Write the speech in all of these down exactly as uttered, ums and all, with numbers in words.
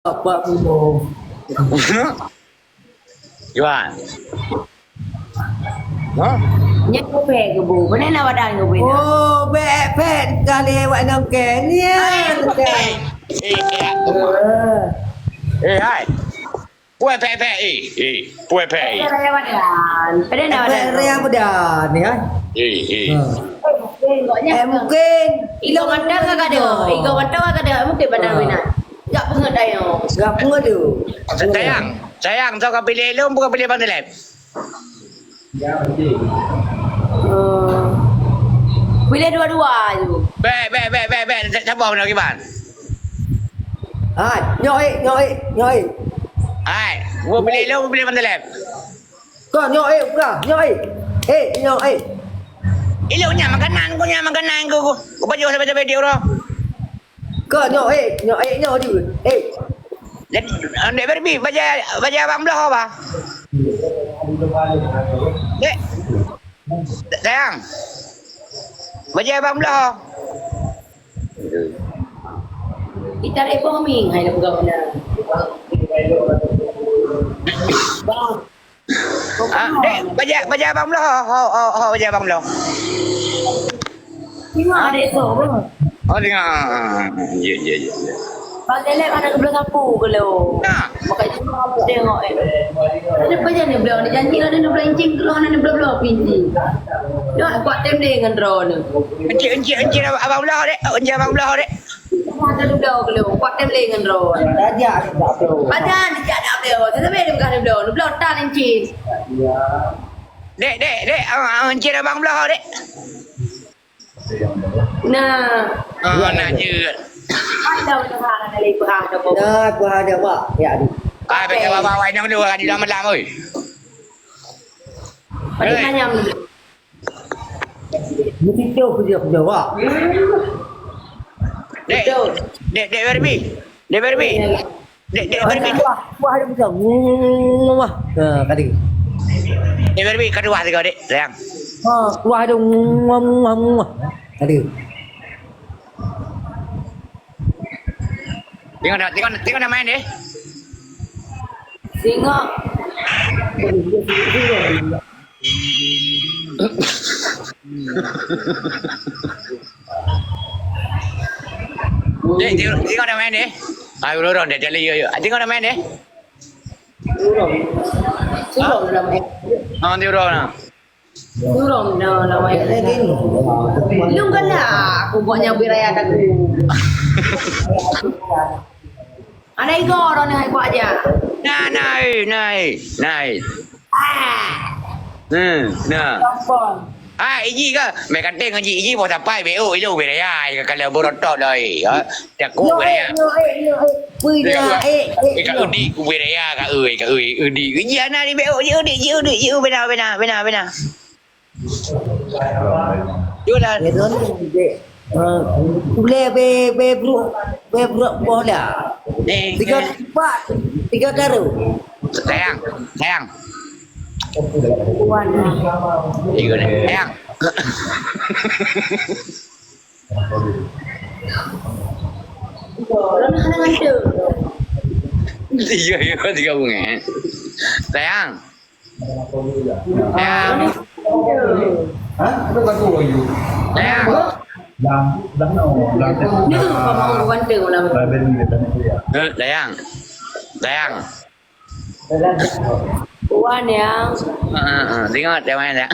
Pak Bubo. Yuan. Hah? Nyan kupéh keubu. Mana nak wadah keubu? Oh, bèk pèt kali awak nangkée. Nyan. Eh, eh, eh, hai. Puai pèt-pèt, eh, eh, puai pèt, eh. Raya Ramadan. Pada nak Raya Ramadan, ya? Eh, eh. Eh, mungkin. Igo mantong ka ada. Igo mantong ka ada. Mungkin pada Ramadan. Tak pengen tayo. Tak pengen tu. Sayang, sayang, tau ka pilih lom, bukan pilih Bang Delep. Oh. Pilih dua-dua tu. Bèk, bèk, bèk, bèk, bèk. Sabar beuna kiban. Hai, nyok eh, nyok eh, nyok eh. Hai, gua pilih lu, gua pilih Bang Delep. Kau nyok eh, buka, nyok eh. Eh, nyok eh. Ilok nyan makanan ku, nyan makanan ku. Ku pajoh sampai-sampai di orang. Kau nyok eh, nyok eh, nyok je. Eh. Dek, Dek Barbie, bajèe, bajèe abang bloe apa? Dek. Sayang. Bajèe abang bloe. Kita repot mi, hai nak pegang mana? Bang. Ah, dek, bajèe, bajèe abang bloe. Ho, ho, ho, bajèe abang bloe. Tengok adik tu, bro. Oh, tengok. Ah, ah, ah, ah. Ya, ya, ya, ya. Bang Delep ada kebelah sapu ke lo? Nah. Pakai cuma aku tengok, eh. Ada apa je ni, beliau ni janji lah, dia nak beli incing ke lo, nak beli, beli incing. Dia kuat tem deh dengan drone. Encik, encik, encik abang belah dek. Encik abang belah dek. Ada duduk dulu. Kuat tem lé ngon droe. Raja ada duduk. Raja ni jak dak beliau. Saya sampai dia pegang beliau. Beliau tak lincin. Dek, dek, dek. Ah, ah, encik abang belah dek. Nah. Ah, nak je. Ada usaha dari perang tu. Nah, perang dia, Pak. Ya, aduh. Ah, bagi bawa-bawa inong dulu kan di dalam malam, oi. Pada Hei. Tanya dulu. Mesti tahu kerja, kerja awak. Dek, Betul. Dek, Dek Barbie. Dek Barbie. Ya. Dek, Dek Barbie. Kuah, kuah ada macam. Wah, ha, tadi. Dek Barbie, kau dua tiga, Dek. Sayang. Ha, kuah ada. Wah, wah, wah. Tadi. Tengok dah, tengok, tengok dah main deh. Tengok. Dek, tengok, tengok dah main deh. Hai, urang-urang dah jalan, yo, yo. Tengok dah main deh. Tengok dah main. Ha, tengok dah. Turun dah lawan. Lung galak aku buat nyabu raya aku. Ada igo orang ni buat aja. Nah, nah, eh, nah, eh, nah, eh. Ah. Hmm, nah. Apa? Ah, iji ke? Mai kating iji, iji boh sapai beu, ilo beu raya, kalau beurotop dah, eh. Takut beu raya. Yo, eh, yo, eh. Pui dah, eh, eh, eh, Kak Udi, ku beu raya, Kak, oi, Kak, oi, Udi. Iji ana di beu, ji Udi, ji Udi, ji Udi, bina, bina, bina, bina. Yolah. Ya, tuan, dek. Ha, ulèe be, be brok, be brok boh dah. Eh, tiga eh. Empat, tiga karung. Sayang, sayang. Wan. Tiga ni. Sayang. Iya, iya, tiga bunga. Sayang. Sayang. Hah? Ada batu lagi. Sayang. Dah, dah no. Dah. Ni tu, Pak Mak, orang ganteng orang. Dah beli, dah beli, ya. Eh, sayang. Sayang. Wan, ya. Ha, ha, ha. Tengok, tengok, ya.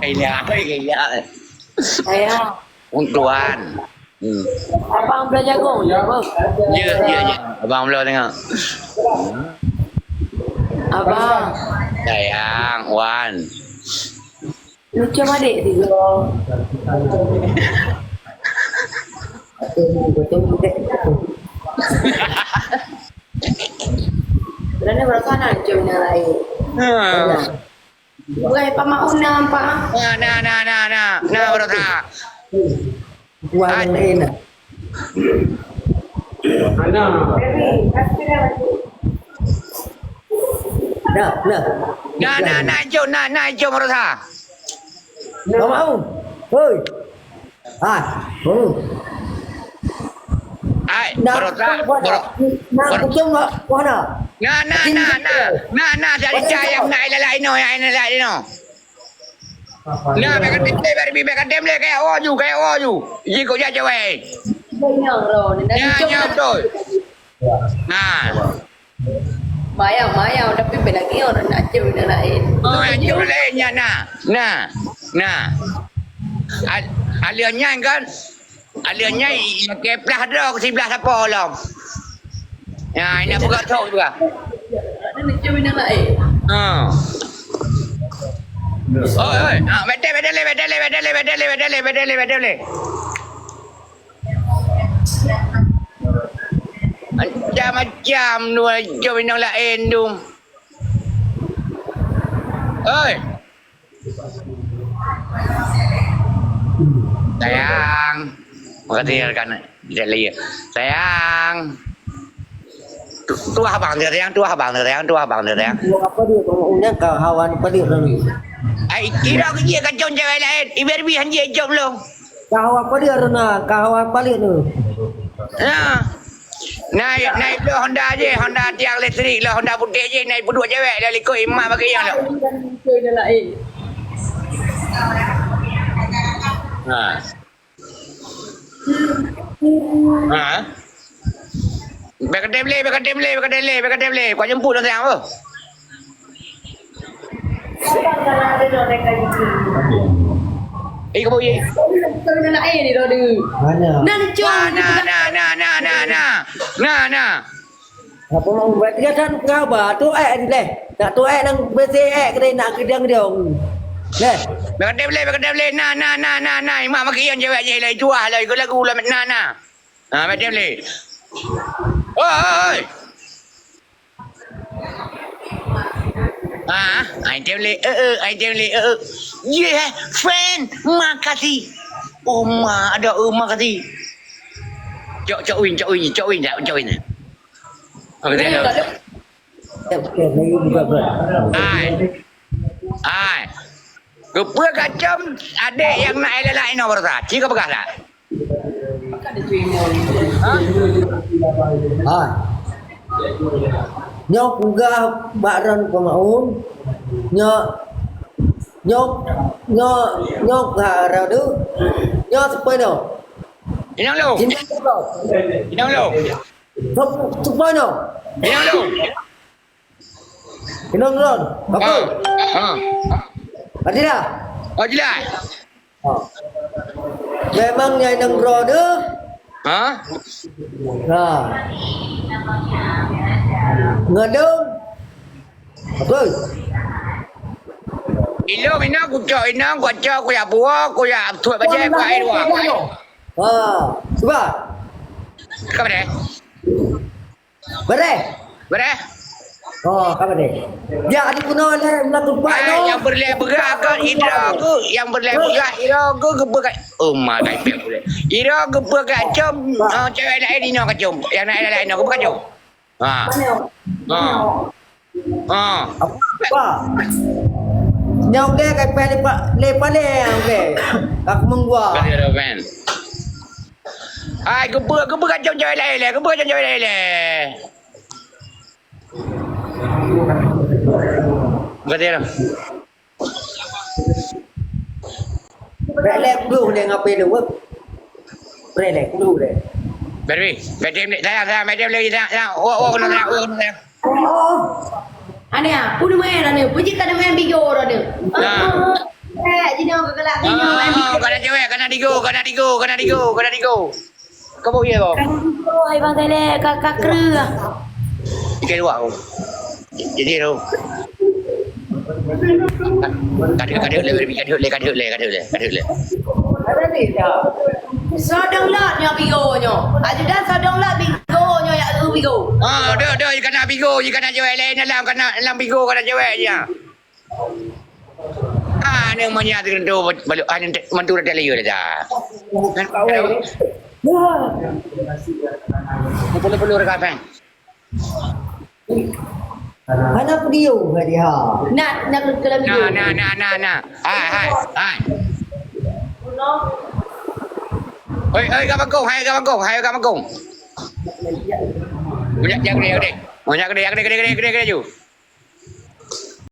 Gila, gila. Ayah. Untuan. Hmm. Abang belah jagung, ya, Bang? Ya, ya, ya. Abang belah tengok. Abang. Sayang, Wan. Lucu adik tiga. Kerana berasa nak macam yang lain. Ha. Bukan Pak Maun nampak. Nah, nah, nah, nah, nah. Nah, beurasa. Wah, enak. Nah, nah. Nah, nah, nah, jom, nah, nah, jom, beurasa. Pak Maun. Hoi. Ah, hmm. Ai, nah, beurota, beurota. Nah, beurota. Betul nggak? Wah, nah. Nah, nah, nah, nah. Nah, nah, dari cahaya yang nak lalak ino, yang nak lalak ino. Nah, bèk katem lé, bèk katem lé, kayak waju, kayak waju. Ji kok jak cewek. Betul. Nah. Mayang-mayang, tapi bèk lagèe orang nak cok bidang laén. Oh, nak cok laén nyan, nah. Nah. Nah. Al-, aleuh nyan kan? Aleuh nyan, i-, i-, lakèe plah droe, siblah sapo lom. Ya, ini buka thok juga. Nak cok bidang laén. Ha. Oi, oi. Ha, betul, betul, betul, betul, betul, betul, betul, betul, betul. Macam-macam dua jom inong laén tu. Oi. Sayang. Makasih ya, rekan. Tidak lagi. Sayang. Tu, tuah bang, sayang, tuah bang, sayang, tuah bang, sayang. Apa dia? Kawan apa dia? Ai, kira kejek kacau cewek laén. Iber bi hanjek jawab lo. Kah awak paliek tu na, kah awak paliek tu. Nah. Naik, naik dua Honda je, Honda tiang listrik lah, Honda putih je, naik peuduek cewek dah likot imak bagi yang tu. Ha. Ha. Bèk katem lé, bèk katem lé, bèk katem lé, bèk katem lé. Kau jemput dah sayang tu. Eh, kau ye. Mana? Nah, nah, nah, nah, nah, nah, nah. Nah, nah. Apa mau buat dia kan kau ba tu eh ni leh. Nak tu eh nang besi eh kena nak kedang dia. Leh. Bèk katem lé, bèk katem lé. Nah, nah, nah, nah, nah. Imak makai yang cewek je lah. Itu ah lah. Ikut lagu lah. Nah, nah. Ha, macam ni. Oi, oi, oi. Ha, ai tem le, eh, eh, ai tem le, eh, eh. Ye, eh, friend, makasih. Oh, ma, ada, oh, makasih. Cok, cok win, cok win, cok win, cok, cok win. Okey, tak ada. Hai. Hai. Keupeue kacam adek nyang na lalak inoe baroesa? Ci keupeugah that? Ha? Ha. Nyoe peugah bak droen Pak Maun. Nyoe, nyoe, nyoe, nyoe ka radu. Nyoe sepoi nyoe. Inong lôn. Cinta sepoi. Inong lôn. Sep-, sepoi nyoe. Inong lôn. Inong lôn. Aku. Ha. Ha. Adila. Oh, jelas. Ha. Memang nyai nang droe deuh. Ha? Ha. Ngadong. Apa? Ilong inong kucok inong, kucok kuyak buah, kuyak tuak bajai, kuyak air buah. Ha. Cuba. Kau mana? Bereh. Bereh. Oh, ka bereh. Ya, di kuno le meunan teumpat. Ai, nyang beureulee beugah kon indra ku, nyang beureulee beugah ira ku geupeue ka, oh, ma kai pek pulek. Ira geupeue ka com, oh, cewek laén inoe ka com. Nyang laén-laén inoe geupeue ka com. Ha. Ha. Ha. Apa? Nyang ke kai pek le pa-, le paleng ke. Ka keumeng gua. Hai, geupeue, geupeue ka com cewek laén le, geupeue ka com cewek laén le. Berarti dah. Brek lé puluh lé ngapai tu, weh. Brek lé puluh lé. Berwi, berwi, sayang, sayang, berwi, sayang, sayang. Oh, oh, kena sayang, oh, kena sayang. Oh. Aneh ah, pun main aneh. Puji tak ada main bigo dah dia. Nah. Eh, jadi orang kegelak ni, main bigo. Kena cewek, kena digo, kena digo, kena digo, kena digo. Kau bau ye kau? Kan hai bang tele ka ka kru. Ikai dua kau. Jadi tu. Kadek kadek le, kadek le, kadek le, kadek le, kadek le. Sodong lot nyo bigo nyo. Ajudan sodong lot bigo nyo ya bigo. Ah, dah dah ikan nak bigo, ikan nak cewek lain dalam, kan nak dalam bigo, kan nak cewek je. Ah, ni monyet tu balik, ah, ni mantu dah liur dah. Perlu-perlu rekat, kan? Hana video ke dia? Nak, nak ke dalam video. Nah, nah, nah, nah, nah. Hai, hai, hai. Oi, oi, ka bakong, hai, ka bakong, hai, ka bakong. Kujak, jak keudéh, keudéh. Oh, jak keudéh, jak keudéh, keudéh, keudéh, keudéh, keudéh ju.